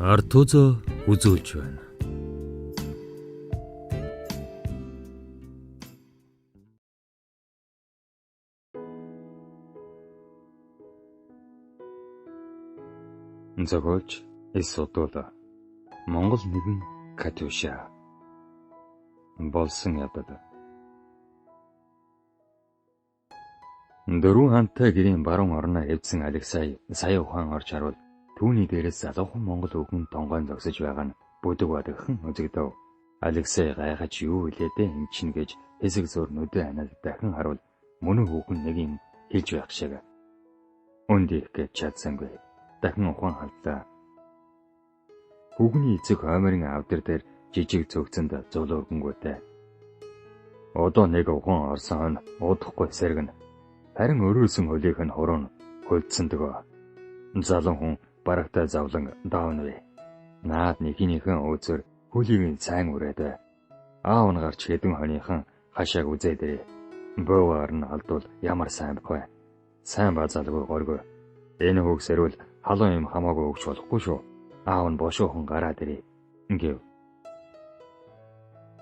Артузо үзүүлж байна. Зохиолч Исудул, Монгол нэгэн Катюша. Болсон явдал. Дөрвөн хантай гэрийн баруун орноо эвдсэн Алексей сая ухаан орж харвал түүний дээрээс залуухан монгол хүүхэн тонгойн зогсож байгаа нь бүдэг бадагхан үзэгдэв. Алексей гайхаж юу хэлээдээ эн чинь гэж хэсэг зур нүдэ аниад дахин харвал мөнөө хүүхэн нэг юм хэлж байх шиг. Өнд их гэж чадсангүй. Дахин ухаан халдлаа. Хүүхний эцэг хойморын авдар дээр жижиг цөгцөнд зул өргөнгүүтэй. Одоо нэг ухаан орсон хонь удахгүй сэргэнэ. Харин өрөөсөн хөлийнх нь хуруу нь хөлдсөн дгөө. Залан хүн барагтай зовлон давнавэ. Наад нэгнийхэн өөцөр хөлийг нь сайн үрээд. Аав нь гарч хэдэн хонийхан хашааг үзээд ирээ. Буугаар нь алдвал ямар сайн бах вэ? Сайн базаалгүй горгүй. Энэ хүүг сэрвэл халуун юм хамаагүй өгч болохгүй шүү. Аав нь бошуухан гараад ирээ гэв.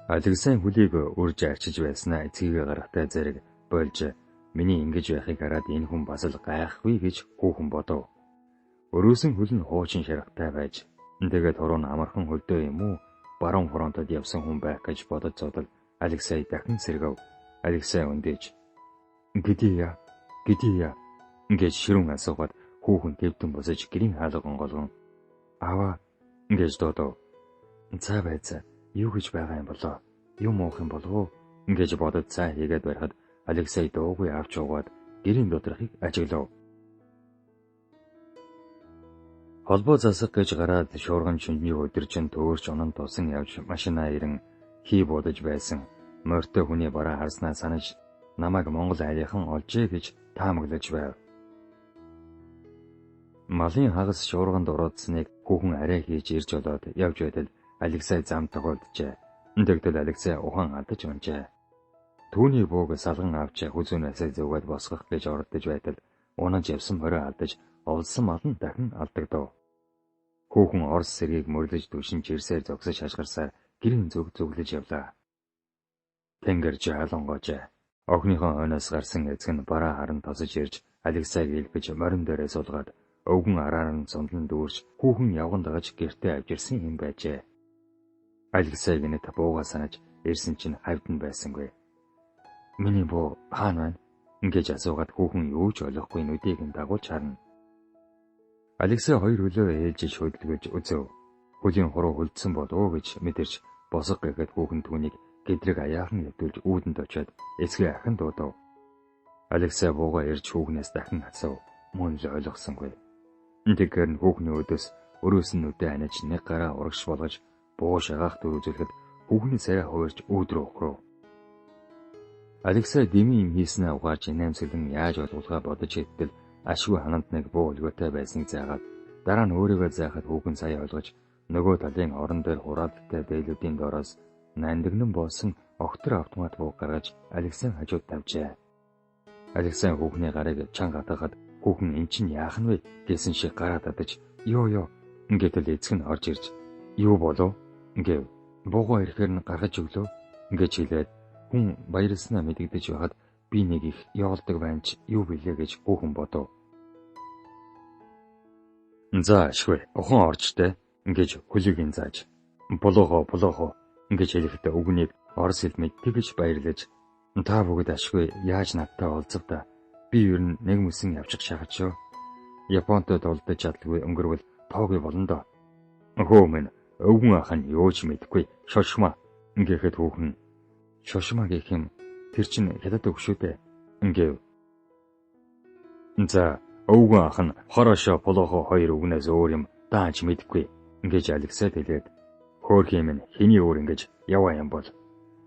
Алексей хөлийг үрж арчиж байснаа эцгийгээ гарахтай зэрэг болж миний ингэж байхыг хараад энэ хүн бас л гайхгүй гэж хүүхэн бодов. Өрөөсөн хөл нь хуучин шаргатай байж тэгээд хуруу нь амархан хөлдөө юм уу баруун фронтод явсан хүн байх гэж бодож зодол Алексей дахин сэргэв. Алексей өндөөж "Гэдээ гэдээ" гэж ширүүн асуугаад хүүхэн тэвдэн босож гэрийн хаалга онгоолгон "Аваа" гэж дуудав. "За байцаа, юу гэж байгаа юм болоо? Юм уух юм болов уу?" гэж бодож цай хийгээд барихад Алексей дуугүй авч уугаад гэрийн доторхыг ажиглав. Холбоо засах гэж гараад шуурган шүнжний өдөржин төөрч унан тусан явж машинаа ирэн хий будаж байсан. Морьтой хүний бараа харснаа санаж намайг Монгол айлынхан олжээ гэж таамаглаж байв. Малын хагас шуурганд уруудсныг хүүхэн арай хийж ирж олоод явж байтал Алексей зам тохиолджээ. Тэгтэл Алексей ухаан алдаж унжээ. Түүний бууг салган авч хүзүүнээсээ зүгээд босгох гэж оролдож байтал унаж явсан морио алдаж олсон мал нь дахин алдагдав. Хүүхэн Орос сэргийг мөрлөж түшинж ирсээр зогсож хашгирсаар гэрийн зүг зүглэж явлаа. Тэнгэр жаалангоожээ. Охиныхоо хойноос гарсан эцэг нь бараа харан тосож ирж Алексайг илбэж морин дээрээ суулгаад өвгөн араар нь сундлан дүүрч хүүхэн явган дагаж гэртээ авчирсан юм байжээ. Алексей гэнэт буугаа санаж ирсэн чинь хавьд нь байсангүй. "Миний буу хаана байна?" гэж асуугаад хүүхэн юу ч ойлгохгүй нүдийг нь дагуулж харна. Алексей хоёр хөлөө ээлжиж хөдөлгөж үзэв. Хөлийн хуруу хөлдсөн болов уу гэж мэдэрч босго гэхэд хүүхэн түүнийг гэдрэг аяахан хэвдүүлж үүдэнд очиод эцгээ ахин дуудав. Алексей буугаа ирж хүүхнээс дахин асуув. Мөн л ойлгосонгүй. Тэгэхээр нь хүүхний өдөөс өрөөс нь нүдэ аниж нэг гараа урагш болгож буу шагаах төр үзүүлэхэд хүүхний царай хувирч үүд рүү ухрав. Алексей дэмий юм хийснээ угаарч инээмсэглэн яаж ойлгуулгаа бодож хэвтэл ашгүй хананд нэг буу өлгөөтэй байсныг заагаад дараа нь өөрийгөө заахад хүүхэн сая ойлгож нөгөө талын орон дээр хураалттай дээлүүдийн доороос нандинан боосон огтор автомат буу гаргаж Алексей хажууд тавьжээ. Алексей хүүхний гарыг чанга хатгахад хүүхэн эн чинь яах нь вэ гэсэн шиг гараа татаж "Ёо ёо" гэтэл эцэг нь орж ирж "Юу болов?" гэв. "Буугаа ирэхээр нь гаргаж өглөө" гэж хэлээд хүн баярласнаа мэдэгдэж байхад би нэг их ёолдог байна ч юу билээ гэж хүүхэн бодов. "За ашгүй ухаан орж тэ" гэж хөлийг нь зааж "Булоохоо булоохоо" гэж хэлэхдээ үгнийг орос хэл мэддэг гэж баярлаж "Та бүгд ашгүй яаж надтай уулзав та? Би ер нь нэг мөсөн явчих шахаж шүү. Японтой тулдаж чадалгүй өнгөрвөл тоогүй болно доо. Хөө минь өвгөн ах нь юу ч мэдэхгүй шошмаа" гэхэд хүүхэн "Шошмаа гэх юм тэр чинь хятад үг шүү дээ" гэв. "За өвгөн ах нь хорошо плохо хоёр үгнээс өөр юм даанч мэдэхгүй" гэж Алексейд хэлээд "Хөөрхий минь хэний өөр ингэж яваа юм бол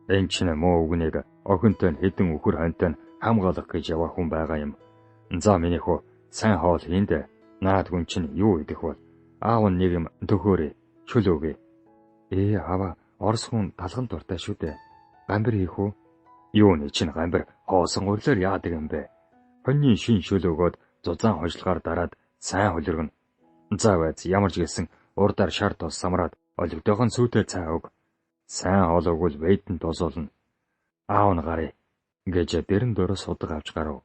энэ чинь муу үгнийг охинтой нь хэдэн үхэр хоньтой нь хамгаалах гэж яваа хүн байгаа юм. За миний хөө сайн хоол хийндэ. Наад хүн чинь юу идэх бол аав нь нэг юм төхөөрэй шөл өгье. Ээ аваа Орос хүн талган дуртай шүү дээ. Гамбир хийх үү? Юу нэ чинь гамбир хоосон гурлаар яадаг юм бэ? Хоньны шин шөл өгөөд зузаан хожлохоор дараад сайн холиргоно. За байц ямар ч гэсэн Урдаар шар тус самраад олигдойхон сүйтэй цай өг. Сайн хоол өгвөл вэйдэн тусуулна. Аав нь гаръя гэж дэрэн дөрөс удаг авч гарав.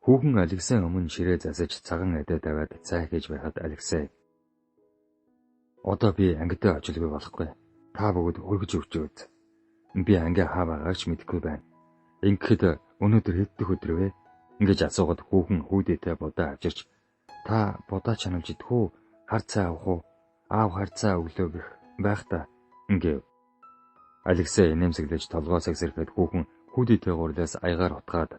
Хүүхэн Алексей өмнө ширээ засаж цагаан эдээ тавиад цай хийж байхад Алексей "Одоо би ангидаа ожилгүй болохгүй. Та бүгд хөргөж өгч үз. Би анги хаа байгааг ч мэдэхгүй байна. Ингэхэд өнөөдөр хэд дэх өдөр вэ?" ингэж асуугаад хүүхэн хүүдээтэй будаа авчирч "Та будаа чаналж идэх үү? Хар цай авах уу? Аав хар цай өглөө гэх байх та" гэв. Алексей нэмсэглэж толгоо сагсэрхэд хүүхэн хүүдээтэй гурлаас аягаар утгаад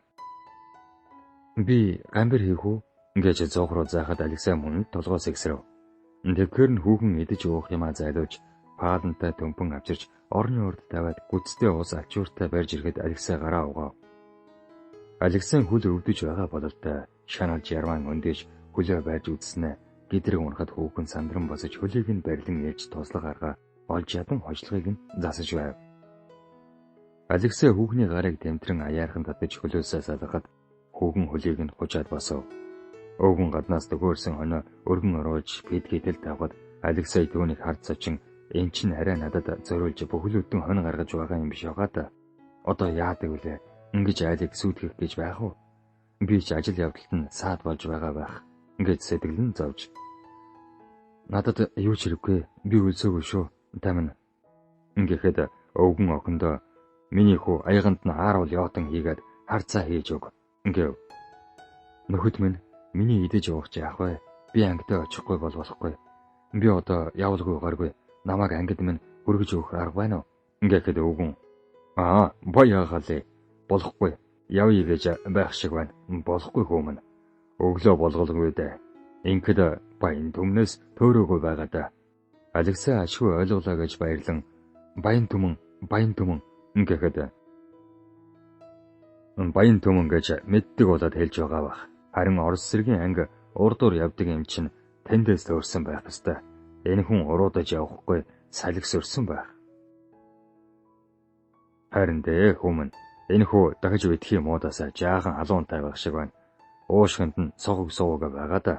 "Би гамбир хийх үү?" гэж зуух руу заахад Алексей мөн толгоо сэгсрэв. Тэгэхээр нь хүүхэн идэж уух юмаа зайлуулж паалантай төмпөн авчирч орны урд тавиад гүцтэй ус ачууртай барьж ирэхэд Алексей гараа угаав. Алексей хөл өвдөж байгаа бололтой шаналж ярван өндөөж хөлөө барьж үзснээ гэдрэг унахад хүүхэн сандран босож хөлийг нь барилан ээлж туслах арга олж ядан хожлогыг нь засаж байв. Алексей хүүхний гарыг тэмтрэн аяархан татаж хөлөөсөө салгахад хүүхэн хөлийг нь хужаад босов. Өвгөн гаднаас төгөөрсөн хоноо өргөн оруулж пэдгийтэл тавхад Алексей түүнийг хард сочин "Эн чинь арай надад зориулж бүхэл бүтэн хонь гаргаж байгаа юм биш байгаа да. Одоо яадаг вүлээ? Ингэж айлыг сүйтгэх гэж байх уу? Би ч ажил явдалд нь саад болж байгаа байх" гэж сэтгэл нь зовж. "Надад юу ч хэрэггүй. Би өлсөөгүй шүү. Тамин." Ингэхэд өвгөн охиндоо "Миний хүү аяганд нь ааруул ёотон хийгээд харцаа хийж өг" гэв. "Нөхөд минь миний идэж уух чи яах вэ? Би ангидаа очихгүй бол болохгүй. Би одоо явалгүй гаргүй. Намайг ангид минь хүргэж өгөх арга байна уу?" Гэхэд өвгөн "Аа, баяагалээ. Болохгүй. Явъя гэж байх шиг байна. Болохгүй хүмүүн. Өглөө болголгүй дээ. Ингээд баян түмнээс төөрөөгүй байгаа да." Алексей ашгүй ойлголоо гэж баярлан "Баян түмэн, баян түмэн" гэхэд "Баян түмэн гэж мэддэг болоод хэлж байгаа бах. Харин Орос цэргийн анги урдуур явдаг юм чинь тэндээс төөрсөн байх ёстой. Энэ хүн уруудаж явахгүй салхи сөрсөн байх. Харин дээ хүмүүн энэ хүү дахиж битгий муудаасаа жаахан халуунтай байх шиг байна. Уушгинд нь согог суугаа байгаа да.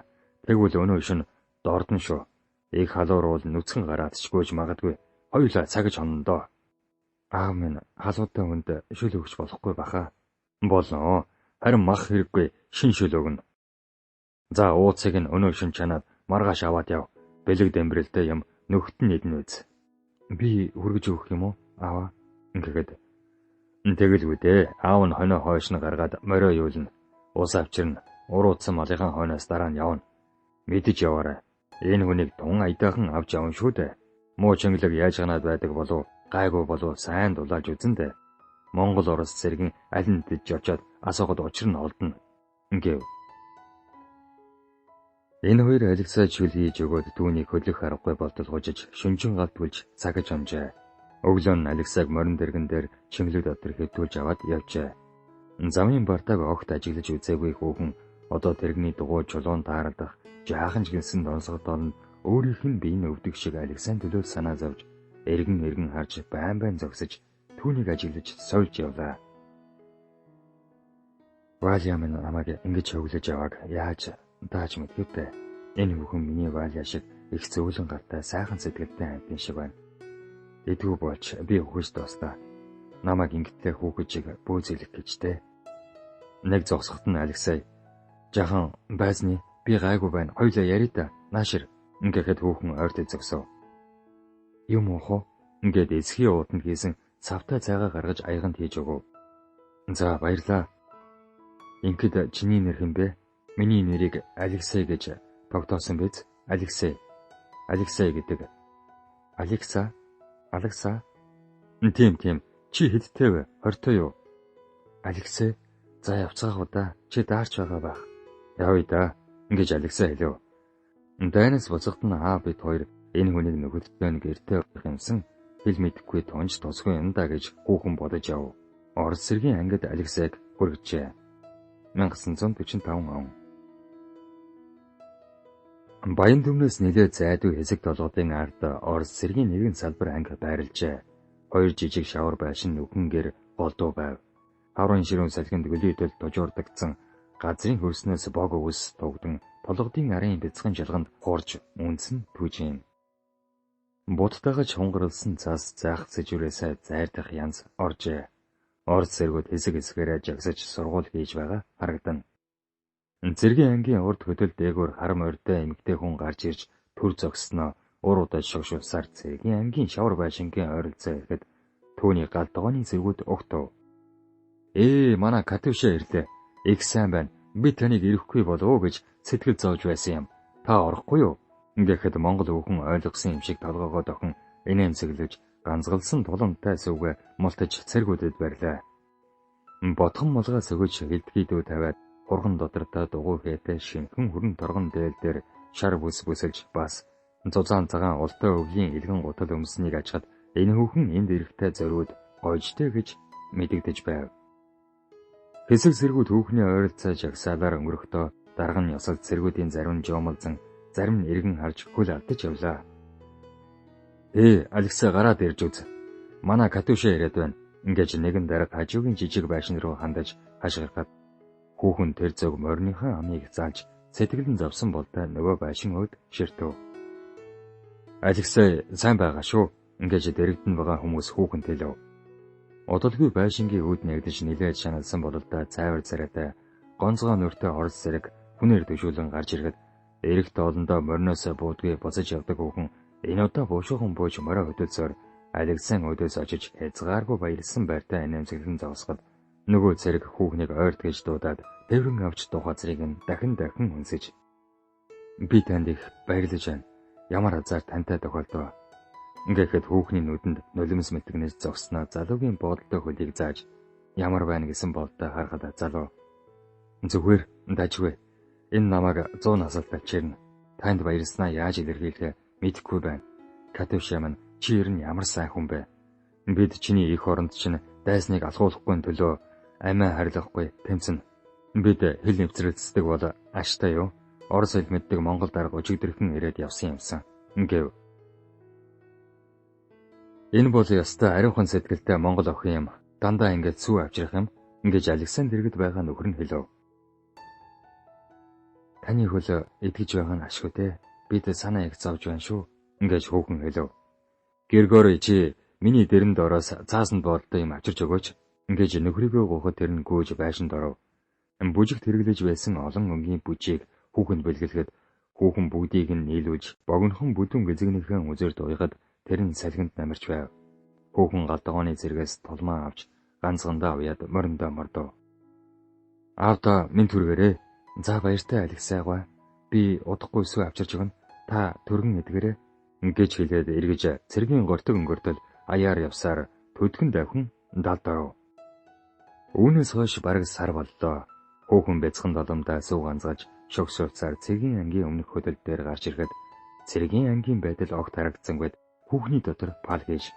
Тэгвэл өнөө шин дордон шүү. Их халууруул нүцгэн гараад ч гүйж магадгүй. Хоёулаа цагж хонондоо. Аав минь халуутай хүнд шүл өгч болохгүй баха. Болно. Харин мах хэрэггүй шин шүл өгнө. За ууцыг нь өнөө шин чанаад маргааш аваад яв. Бэлэг дэмбэрэлтэй юм нөхд нь идэнэ үз. Би хүргэж өгөх юм уу? Аава. Ингээд Тэгэлгүй дээ. Аав нь хонио хойш нь гаргаад морио юулна. Ус авчирна. Уруудсан малынхаа хойноос дараа нь явна. Мэдэж яваарай. Энэ хүнийг тун аядаахан авч явна шүү дээ. Муу чингэлэг яаж ганаад байдаг болов гайгүй болов сайн дулааж үзэн дээ. Монгол Орос цэргийн аль нь дэж очоод асуухад учир нь олдоно. Гэв. Энэ хоёр Алексей чөл хийж өгөөд түүнийг хөлөх аргагүй болтол гужиж шүнжин галт түлж цагаж амжээ. Өглөө нь Алексайг морин дэргэн дээр чингэлэг дотор хэвтүүлж аваад явжээ. Замын бартааг огт ажиглаж үзээгүй хүүхэн одоо тэрэгний дугуй чулуун тааралдах жаахан ч гинсэн донсгод орно өөрийнх нь бие нь өвдөг шиг Алексайн төлөө санаа зовж эргэн эргэн харж байн байн зогсож түүнийг ажиглаж сольж явлаа. Валя минь намайг ингэж хөглөж явааг яаж дааж мэдгэвтэй. Энэ хүүхэн миний Валя шиг их зөөлөн гартай сайхан сэтгэлтэй амьтан шиг байна. Эдгүй болж би өхөж дуустаа. Намайг ингэтлээ хүүхэд шиг бөөзөлөх гэж тэ. Нэг зогсоход нь Алексей "Жахан байзны би гайгүй байна. Хоёулаа яриа та. Наашир" гэхэд хүүхэн ойртой зогсов. "Юм уух уу?" Ингээд эсхийн ууданд хийсэн цавтай цайгаа гаргаж аяганд хийж өгөв. "За баярлаа. Ингээд чиний нэр хэн бэ? Миний нэрийг Алексей гэж тогтоосон биз? Алексей. Алексей гэдэг. Алекса? Алекса? Тийм тийм. Чи хэдтэй вэ? 20-той юу? Алексей, за явцгаах уу да. Чи даарч байгаа байх. Явъя да." Ингэж Алексей хэлв. Дайнаас буцахад нь аав бид хоёр энэ хүнийг нөхөдтэй нь гэртээ явах юмсан хэл мэдэхгүй тунж тусгүй юм да гэж хүүхэн бодож яв. Орос цэргийн ангид Алексейг хүргэжээ. 1945 он. Баян түмнээс нэлээд зайдуу хэсэг толгодын ард Орос цэргийн нэгэн салбар анги байрлажээ. Хоёр жижиг шавар байшин нүхэн гэр голдуу байв. Хаврын ширүүн салхинд гөлий төл тужуурдагдсан газрын хөрснөөс бог өвс тугдан толгодын арын бяцхан жалганд хуурж үнсэн түүжин. Будтайгаа чунгарлсан цас заах сэжүүрээсээ зайрдах янз оржээ. Орос цэргүүд хэсэг хэсгээрээ жагсаж сургууль хийж байгаа харагдана. Цэргийн ангийн урд хөдөл дээгүүр хар морьтой эмэгтэй хүн гарч ирж төр зогссноо уур удаа шогшуулсаар цэргийн ангийн шавар байшингийн ойролцоо ирэхэд түүний гал тогооны цэргүүд огтов. Манай Катюша ирлээ. Их сайн байна. Би таныг ирэхгүй болов уу гэж сэтгэл зовж байсан юм. Та орохгүй юу? Ингээд Монгол хүүхэн ойлгосон юм шиг толгоогоо дохин инээмсэглэж ганцгалсан тулантай сүвгээ мултаж цэргүүдэд барьлаа. Ботхон молгоо сөгөж хилдгий дүү тавиад хурган дотортой дугуй хээтэй шинхэн хүрэн торгон дээл дээр шар бүс бүсэлж бас зузаан цагаан ултай өвлийн элгэн гутал өмснийг ажихад энэ хүүхэн энд ирэхтэй зориуд гойжтэй гэж мэдэгдэж байв. Хэсэг цэргүүд хүүхний ойролцоо жагсаалаар өнгөрөхдөө дарга нь ёсол цэргүүдийн зарим нь жуумалзан зарим нь эргэн харж хөл алдаж явлаа. Алексей гараад ирж үз. Манай Катюша ирээд байна. Ингэж нэгэн дарга хажуугийн жижиг байшин руу хандаж хашгирахад хүүхэн тэр зөв мориныхаа амийг заалж сэтгэлэн зовсон болтой нөгөө байшин өөд ширтв. Алексей сайн байгаа шүү. Ингэж дэрэгдэн байгаа хүмүүс хүүхэнд хэлв. Удалгүй байшингийн үүд нэгдэж нилээд шаналсан бололтой цайвар царайтай гонцгой нүртэй орос зэрэг хүнээр төшөөлөн гарч ирэхэд эрэгт олондоо мориноосоо буудгүй буцаж явдаг хүүхэн энэ удаа бушуухан бууж морио хөдөлсөөр Александр өдөөс очиж хязгааргүй баярлсан байртай инээмсэглэн зогсоход нөгөө цэрэг хүүхнийг ойрт гэж дуудаад тээврэн авч дуу газрыг нь дахин дахин үнсэж би танд их баярлаж байна. Ямар азар тантай тохиолдов. Ингээд хүүхний нүдэнд нулимс мэтгнэж зогсноо залуугийн боолдой хөлийг зааж ямар байна гэсэн болтой харахад залуу зүгээр дажгүй. Энэ намайг 100 насалт авчирна. Танд баярлснаа яаж илэрхийлэхээ мэдэхгүй байна. Катюша минь чи ер нь ямар сайн хүн бэ? Бид чиний их оронд чинь дайсныг алгуулахгүй төлөө амиа харилгахгүй тэмцэн. Бид хил нэвтрэлцдэг бол аштай юу? Орос хэл мэддэг Монгол дарга өчигдөрхөн ирээд явсан юмсан. Гэв. Энэ бол ёстой ариухан сэтгэлтэй Монгол охин юм. Дандаа ингэж сүү авчрах юм. Ингэж Александр иргэд байгаа нөхөр нь хэлв. Таны хөл эдгэж байгаа нь ашгүй те. Бид санаа их зовж байна шүү. Ингэж хүүхэн хэлв. Григори чи миний дэрэнд ороос цаасанд боолтой юм авчирч өгөөч. Ингэж нөхрийгөө гуйхад тэр нь гүйж байшинд оров. Бүжигт хэрэглэж байсан олон өнгийн бүжийг хүүхэнд бэлгэлэхэд хүүхэн бүгдийг нь нийлүүлж богинохон бүдүүн гэзэгнийхэн үзэрд уяхад тэр нь салхинд намирч байв. Хүүхэн галдагооны зэргээс тулмаа авч ганцгандаа уяад мориндоо мордов. Аавдаа минь түргээрээ. За баяртай Алексей гой. Би удахгүй сүү авчирч өгнө. Та түргэн эдгээрээ. Ингэж хэлээд эргэж цэргийн гортог өнгөртөл аяар явсаар төдгөн давхин далд оров. Үүнээс хойш бараг сар боллоо. Хүүхэн бяцхан доломдоо сүү ганцгаж шогсуулцаар цэргийн ангийн өмнөх хөдөл дээр гарч ирэхэд цэргийн ангийн байдал огт харагдсангүй хүүхний дотор пал хийж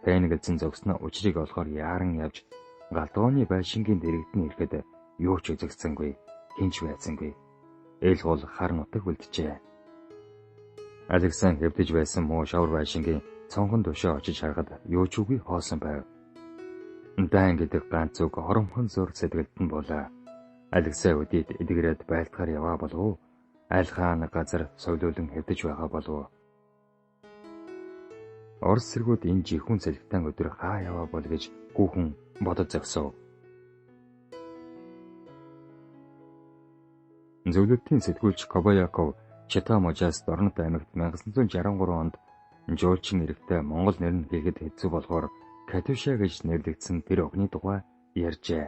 фэнгэлцэн зогсноо учрыг олохоор яаран явж галдгооны байшингийн дэрэгдэн ирэхэд юу ч үзэгдсэнгүй, хинч байсангүй. Ээл гол хар нутаг үлджээ. Александр хэвдэж байсан муу шавар байшингийн цонхон тушаа очиж харахад юу ч үгүй хоосон байв. Дайн гэдэг ганц үг хоромхон зур сэтгэлд нь буулаа. Алексей өдийд эдгэрээд байлдахаар яваа болов уу? Айл хаана газар совлуулан хэвдэж байгаа болов уу? Орос цэргүүд энэ жихүүн цэлгтэн өдөр хаа яваа бол гэж хүүхэн бодож зогсов. Зөвлөлтийн сэтгүүлч Кобаяков Чита мужаас Дорнод аймагт 1963 онд жуулчин эрэхтэй Монгол нэр нь хийхэд хэцүү болохоор Катюша гэж нэрлэгдсэн тэр охины тухай ярьжээ.